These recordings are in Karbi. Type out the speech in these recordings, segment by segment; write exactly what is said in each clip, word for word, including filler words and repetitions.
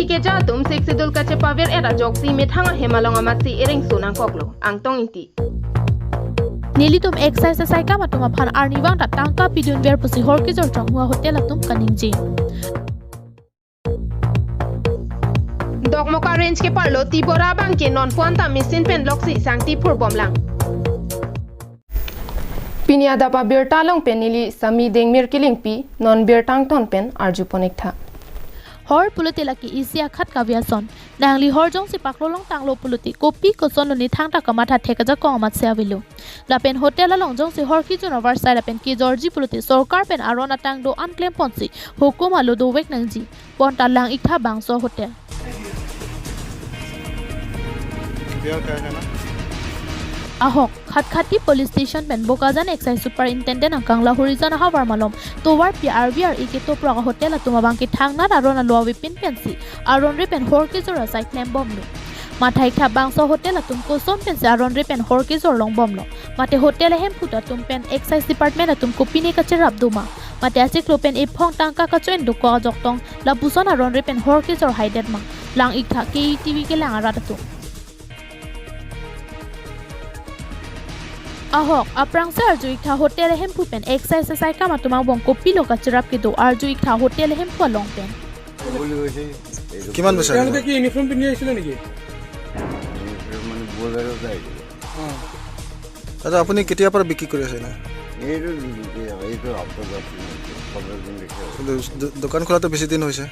Keja atum Sixth Schedule kachepavir-et ajoksi methang ahem along amatsi ereng so nangkoklo. Angtong Ingti. Nelitum excise asaikam atum aphan arnivang ta tangka pidunver pusi Horkejor Chonghua hotel atum kaningje. Dokmoka range keparlo Tibora abangke nonpu anta machine pen loksi sangti phurbomlang. Pini adap abirta along pen neli Sami Dengmir Kilingpi, non birta angton pen arjupon-iktha. Hor pulote lake isi akhat kave ason. Nangli hor jongsi paklolong tanglo pulote kopi kosonlo ne thangta kamatha thek ajakong amatsi avelo. Lapen hotel along jongsi hor kijun avarsai lapen kejorji pulote sorkar pen aron atang do-an klemponsi hukum alo dovek nangji. Bonta lang-iktha bangso hotel. Ahok, Khatkhati Police Station pen Bokajan Excise Superintendent angkang Lahorijan ahavar malom tovarpi arvi ar-e ketoprok ahotel atum abangke thangnat aron alo avepin pensi aronre pen Horkejor asai klembomlo. Matha-iktha bangso hotel atum koson pensi aronre pen Horkejor longbomlo. Mate hotel ahemphu atum pen Excise Department atum kopine kacherap doma. Mate achiklo pen ephong tangka kacho-en dokok ajoktong lapuson aronre pen Horkejor haidetma. Lang-iktha K U T V kelang arat atum. Ahok, aphrangsi arju-iktha hotel ahemphu pen Excise asaikam atum angbong kopilo kacherap kedo, arju-iktha hotel ahemphu along pen. কিমান বেচা? তেওঁলোকে কি ইউনিফৰ্ম পিন্ধি আহিছিলে নেকি? ইউনিফৰ্ম মানে বজাৰত আহিছিলে। অ। দাদা, আপুনি কেতিয়াৰ পৰা বিক্ৰী কৰি আছে এনে? এইটো, এইটো সপ্তাহ দহ দিন হৈছে, পোন্ধৰ দিন হৈছে আৰু। কিন্তু দো-, দোকান খোলাটো বেছি দিন হৈছে?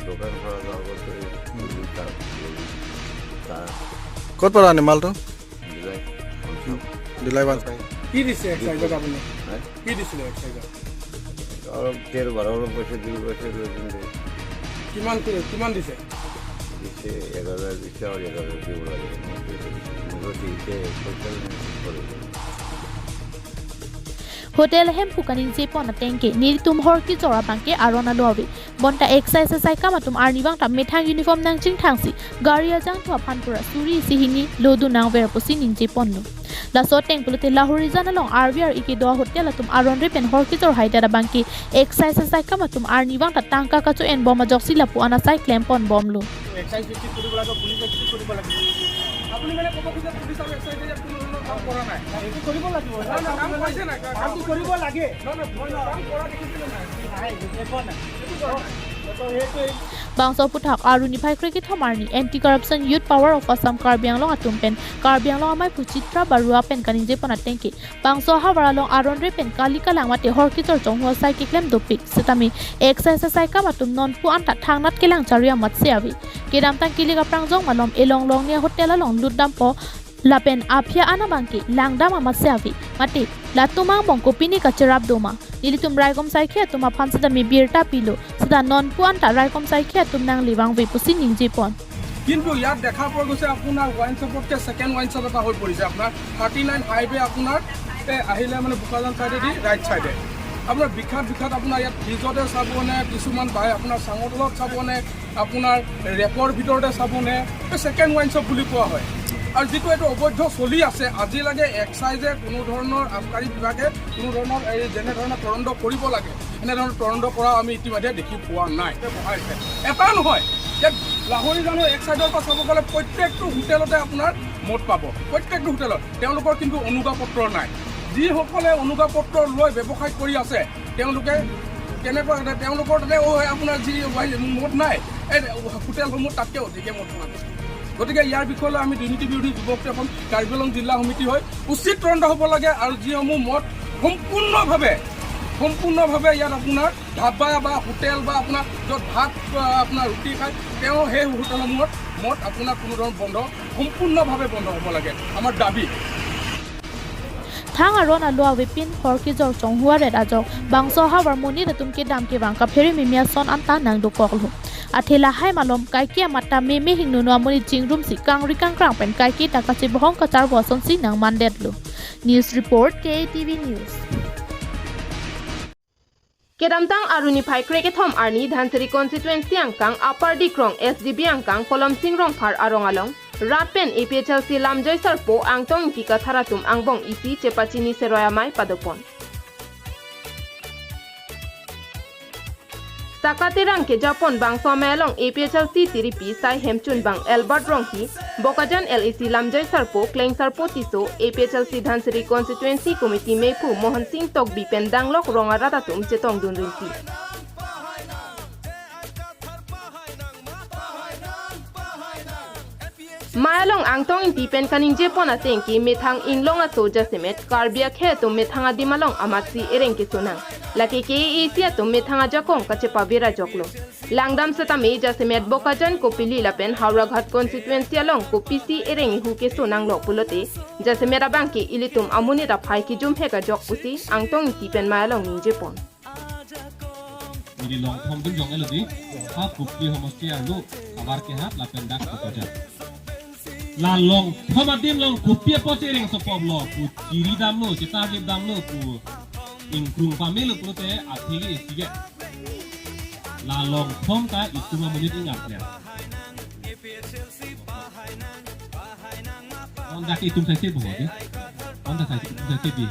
দোকান খোলাৰ আগতে এই দুই চাৰ, দুই চাৰ। ক'ত পৰা আনে মালটো? ডিলাই। ডিলাই বান্ধ। কি দিছে এক্সাইজত আপুনি? হা? কি দিছিলে এক্সাইজত? অলপ তেল ভৰাবলৈ কৈছে, দুই কৈছে, দুই দিন দে। কিমান কি, কিমান দিছে? দিছে এক হাজাৰ দিছে আৰু এক হাজাৰ দিব লাগে। মই কৈছো, দিছে। মই কৈছো, এতিয়া পইচা নাই, কি কৰিব? Hotel ahemphu kaningjepon atengke nelitum Horkejor abangke aron alo ave. Bonta Excise asaikam atum arnivang ta methang uniform nangchingthangsi gari ajangthu aphan pura suri isi hini lodun nangver pusi ningjeponlo. Laso ateng pulote Lahorijan along arvi ar-e kedo ahotel atum aronre pen Horkejor haidet abangke Excise asaikam atum arnivang ta tangka kacho-enbom ajoksi lapu-an asai klemponbomlo. Excise ভিত্তিক কৰিব লাগে, পুলিচ ভিত্তিক কৰিব লাগে। আপুনি মানে ক'ব খোজে পুলিচ আৰু এক্সাইজে ইয়াত কোনো ধৰণৰ কাম কৰা নাই? এইটো কৰিব লাগিব। নহয়, নহয়, কাম কৰিছে নাই? কামটো কৰিব লাগে। নহয়, নহয়, কাম কৰা দেখিছেনে নাই? নাই, একো নাই। এইটো কৰা নাই। তো সেইটোৱেই। Bangso aphuthak Aru niphai krekethom arni Anti Corruption Youth Power of Assam Karbi Anglong atum pen Karbi Anglong amaiphu Chitra Baruah pen kaningjepon atengke bangso ahavar along aronre pen kali kalang mate Horkejor Chonghua asai keklem dopik setame Excise asaikam atum nonpu anta thangnat kelang chari amatsi ave. Kedamtang kilik aprangjong malom elong longnia hotel along lutdampo lapen aphia an abangke langdam amatsi ave. Mate latum angbong kopine kacherap doma? Nelitum raikom saikhi atum aphan setame birta pilo, seta nonpu anta raikom saikhi atum nanglevangve pusi ningjepon. কিন্তু ইয়াত দেখা পোৱা গৈছে আপোনাৰ ৱাইন শ্বপতকে second wine shop এটা হৈ পৰিছে। আপোনাৰ থাৰ্টি নাইন হাইৱে আপোনাৰ এই আহিলে মানে বোকাজান চাইডেদি ৰাইট চাইডে আপোনাৰ বিখ্যাত বিখ্যাত আপোনাৰ ইয়াত ফ্ৰিজতে চাবনে, কিছুমান বাই আপোনাৰ চাঙৰ তলত চাবনে, আপোনাৰ ৰেকৰ ভিতৰতে চাবনে, এই ছেকেণ্ড ৱাইন শ্বপ বুলি কোৱা হয়। আৰু যিটো এইটো অবৈধ চলি আছে, আজিলৈকে এক্সাইজে কোনো ধৰণৰ আবকাৰী বিভাগে কোনো ধৰণৰ এই যেনে ধৰণৰ তদন্ত কৰিব লাগে, এনেধৰণৰ তদন্ত কৰা আমি ইতিমধ্যে দেখি পোৱা নাই। বহাইছে। এটা নহয়, ইয়াত লাহৰিজানৰ এক চাইডৰ পৰা চাব গ'লে প্ৰত্যেকটো হোটেলতে আপোনাৰ মদ পাব, প্ৰত্যেকটো হোটেলত। তেওঁলোকৰ কিন্তু অনুজ্ঞাপত্ৰ নাই। যিসকলে অনুজ্ঞাপত্ৰ লৈ ব্যৱসায় কৰি আছে, তেওঁলোকে কেনেকুৱা, তেওঁলোকৰ তাতে, "অ, আপোনাৰ যি মদ নাই, এই হোটেলসমূহ তাতকৈ অধিকে মদ পোৱা যায়।" গতিকে ইয়াৰ বিষয়লৈ আমি দুৰ্নীতি বিৰোধী যুৱ শক্তি এখন কাৰ্বি আংলং জিলা সমিতি হৈ উচিত তদন্ত হ'ব লাগে আৰু যিসমূহ মদ সম্পূৰ্ণভাৱে, সম্পূৰ্ণভাৱে ইয়াত আপোনাৰ ধাবা বা হোটেল বা আপোনাৰ য'ত ভাত, আ, আপোনাৰ ৰুটি খায়, তেওঁ সেই হোটেলসমূহত মদ আপোনাৰ কোনো ধৰণৰ বন্ধ, সম্পূৰ্ণভাৱে বন্ধ হ'ব লাগে আমাৰ দাবী। Thang aron alo avepin Horkejor Chonghua ret ajok bangso ahavar monit atum kedam kevang kaphere mimi ason anta nangdokoklo. Athe lahai malom kaike amat ta meme hingnono amonit chingrumsi kangri kangkrang pen kaike ta kachebohong kacharvo asonsi nangmandetlo. News report, K A T V News. Kedamtang Aru niphai krekethom arni Dhansiri constituency angkang Upper Dikrong S D B angkang Kolomsing Rongphar arong along rat pen A P H L C lamjoi sarpo Angtong Ingti Kathar atum angbong isi chepachini seroi amei padopon. Saka Terang kejapon bangso amei along A P H L C tiripi sai hemchunbang Albert Ronghi, Bokajan L A C Lamjai Sarpo, Kleng Sarpo Tisso, A P H L C Dhansiri Constituency Committee meiphu Mohan Singh Tokbi pen danglok rong arat atum chetongdun rinti. Amei along Angtong Ingti pen kaningjepon ateng ke methang inglong aso jasemet Karbi akhei atum methang adim along amatsi ereng kesonang. Lake K A A C atum methang ajakong kachepavir ajoklo. Langdam setame jasemet Bokajan, Kopili lapen Howraghat constituency along kopisi ereng ehu kesonanglo pulote, jasemet abang ke ilitum amonit aphai kejumhek ajok pusi Angtong Ingti pen amei along ningjepon. Neli longthom dun jong elo di, ha Kopili homosti arlo, abar ke ha lapen dak Bokajan. La longthom adim along kopi apotsi ereng sopoplo pu, chiri damlo, chetarlip damlo pu, ingkrung pamelo pulote athe ke isi ke. La longthom ta itum amonit ingat ya. Anta ke itum saise bo di. Anta saise, itum saise di.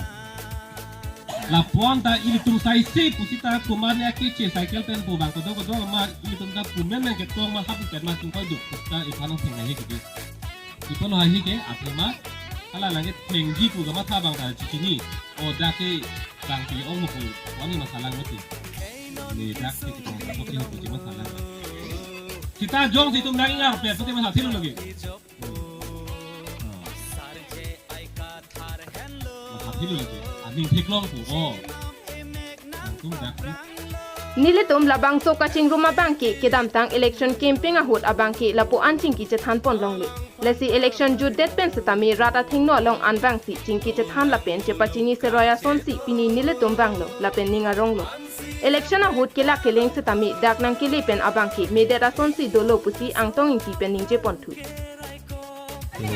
Lapu-an ta ilitum saise pusita komat ne akeche cycle pen po bang kodo kodo ma ilitum ta pumen men ketong ma hap pet ma tum koidu. Pusita iphan ang theng ahi kedi. Ipo lo ahi ke athema hala lang ke thengji pu kamatha bang ta chichini. O dak ke bang pi ong mo pu. Wani masalang mati. Ni dak ke ketong ta poti ho puji masalang. Sita jongsi itum nang ingar pe poti masalang thilo lagi. Hmm. Ah. Masalang thilo lagi. Aning theklong pu. Oh. Nangtum dak ni. Nelitum labangso kachingrum abang ke kedamtang election campaign ahut abang ke lapu-an chingki chethanpon longle. Lasi election jutdet pen setame rat athengno along anbangsi chingki chethan lapen chepachini seroi asonsi pini nelitum vanglo lapen ning aronglo. Election ahut kelak keleng setame dak nangkele pen abang ke medet asonsi dolo pusi Angtong Ingti pen ningjeponthu. Ni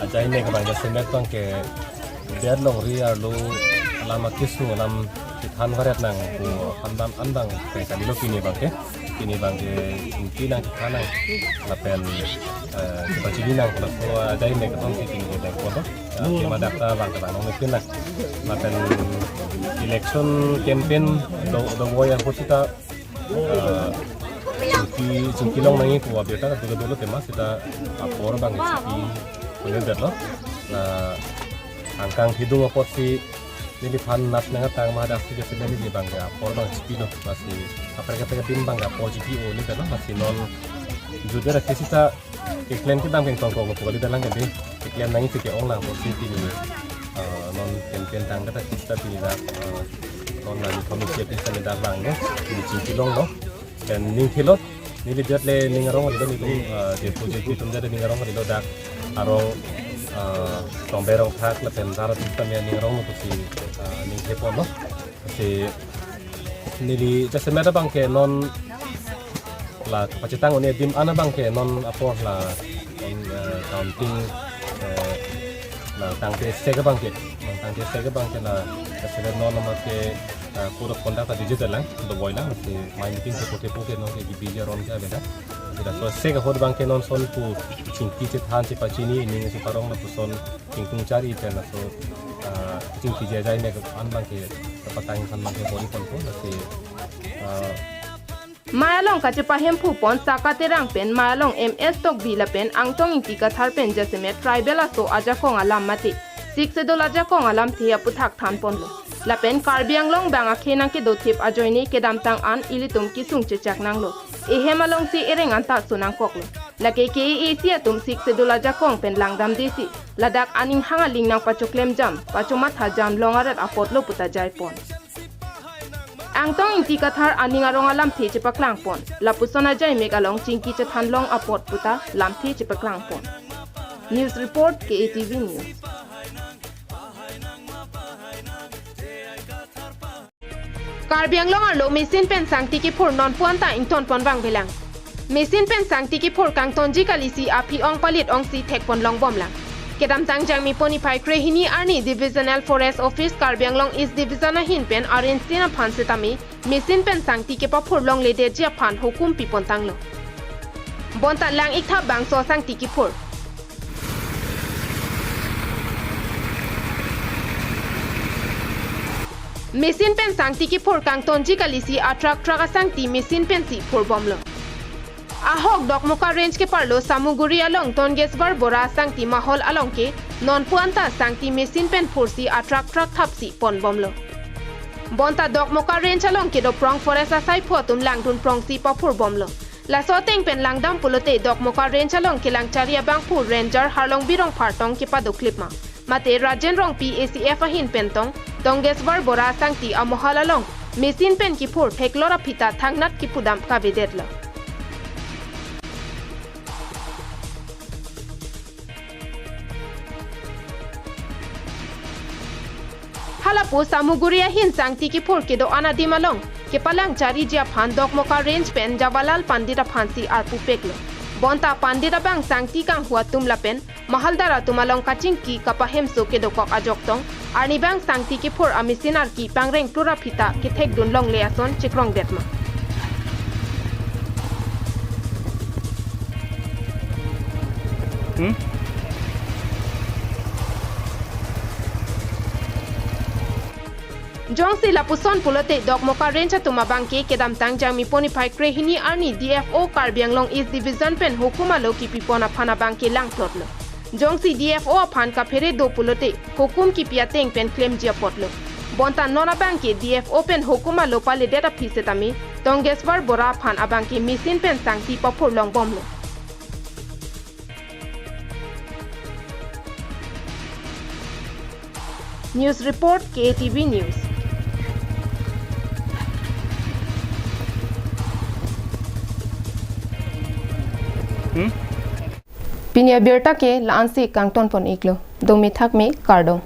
ajai mek abang jasemet abang ke det longri arlo alam akesung alam chethan varet nang pu handam anbang ke kalilo pini abang ke. Pini abang ke chingki nang chethan nang lapen, eh, chepachini nang laso ajai mek asonsi pini ke dengpo do. Eh, kema dak ta abang ke abang nong metin nang. Lapen election campaign do, do boy yang pusita, eh, chingki, chingki long nangji pu abirta dolo dolo tema sita apor abang chipi kuning detlo. La angkang hidung apotsi neliphan nat nang atang ma daksi ke sila neli abang ke apor abang chipilo. Lasi kaprek kaprek adim abang ke apor chipi-o ni detlo. Lasi non jutdet ke sita keklem kedam kengtong kong pu kalidet lang kedi. Keklem nangji ke-ong lang apotsi pini, eh, non campaign tang kata sita pini dak, eh, non nani kami siap bisa ni dak lang no. Pini chingki longlo. Pen ning thilo, neli jat le ning arong dilo nelitum, eh, Diphu jat nelitum jat le ning arong dilo dak arong, eh, Tongbe Rongthak lapen Dara Tistam ya ning arong lo pusi, eh, ning theponlo. Si neli jasemet abang ke non la pachetang un-e adim an abang ke non apor la non, eh, counting, eh, la tangte sek abang ke, non tangte sek abang ke la jasemet non nama ke, eh, code of conduct ta digital lang, do boy lang, si mai meeting ke pote pote non ke B J Ron ke avela. Sida so sek ahut abang ke non son pu chingki chethan chepachini ning cheparong lapuson chingtung chari pen laso, eh, chingki jai jai mek an abang ke patang san abang ke bori ponpo lasi, eh, Amei along kachepahemphupon Saka Terang pen amei along M S Tokbi lapen Angtong Ingti Kathar pen jasemet tribal aso ajakong alam mate Sixth Schedule ajakong alamthe aputhak thanponlo. Lapen Karbi Anglong bang akhei nangkedothip ajoine kedamtang an ilitum kesung chechak nanglo. Ehem alongsi ereng anta sonangkoklo. Lake K A A C atum Sixth Schedule ajakong pen langdamdesi ladak aning hang aling nangpachoklem jam, pachomatha jam long arat apotlo puta jaipon. Angtong Ingti Kathar aning arong alamthe chepaklangpon. Lapuson ajai mek along chingki chethan long apot puta lamthe chepaklangpon. News report, K A T V News. Karbi Anglong arlo machine pen sangti kiphur non puan ta ingtonpon vangvelang. Machine pen sangti kiphur kangtonji kalisi aphi ong palit ongsi thekpon longbomlang. Kedamtang Jangmi pon niphai krehini arni Divisional Forest Office Karbi Anglong East Division ahin pen arinsin aphan setame machine pen sangti kepaphur longledetji aphan hukum pipontanglo. Bonta lang-ik tha bangso sangti kiphur. Machine pen sangti kiphur kangtonji kalisi atruck truck asangti machine pensi phurbomlo. Ahok Dokmoka Range keparlo Samuguri along Tongeswar Bora asangti mahal along ke nonpu anta sangti machine pen phursi atruck truck thapsi ponbomlo. Bonta Dokmoka Range along kedo prong forest asaiphu atum langdun prongsi paphur bomlo. Laso ateng pen langdam pulote Dokmoka Range along kelangchari abangphu Ranger Harlongbi Rongphar tong kepadoklip ma, mate Rajen Rongpi A C F ahin pen tong Tongeswar Bora asangti amahal along machine pen kiphur theklor aphi ta thangnat kipudam kavedetlo. Halapu Samuguri ahin sangti kiphur kedo-an adim along kepalangchariji aphan Dokmoka Range pen Jawaharlal Pandit aphansi arpu peklo. Bonta Pandit abang sangti kanghu atum lapen mahaldar atum along kachingki kapahemso kedokok ajok tong arnibang sangti kiphur a-machine arki pangreng klur aphi ta kethekdun longle ason chekrongdet ma. Hmm? Jongsi lapuson pulote Dokmoka Range atum abangke kedamtang Jangmi pon niphai krehini arni D F O Karbi Anglong East Division pen hukum alo kipipon aphan abangke langplotlo. Jongsi D F O aphan kaphere do pulote hukum kipi ateng pen klemji apotlo. Bonta non abangke D F O pen hukum alo paledet aphi setame Tongeswar Bora aphan abangke machine pen sangti paphur longbomlo. News report, K A T V News. Hmm? Pini abirta ke la-ansi kangtonpon iklo. Domi thakmi, kardom.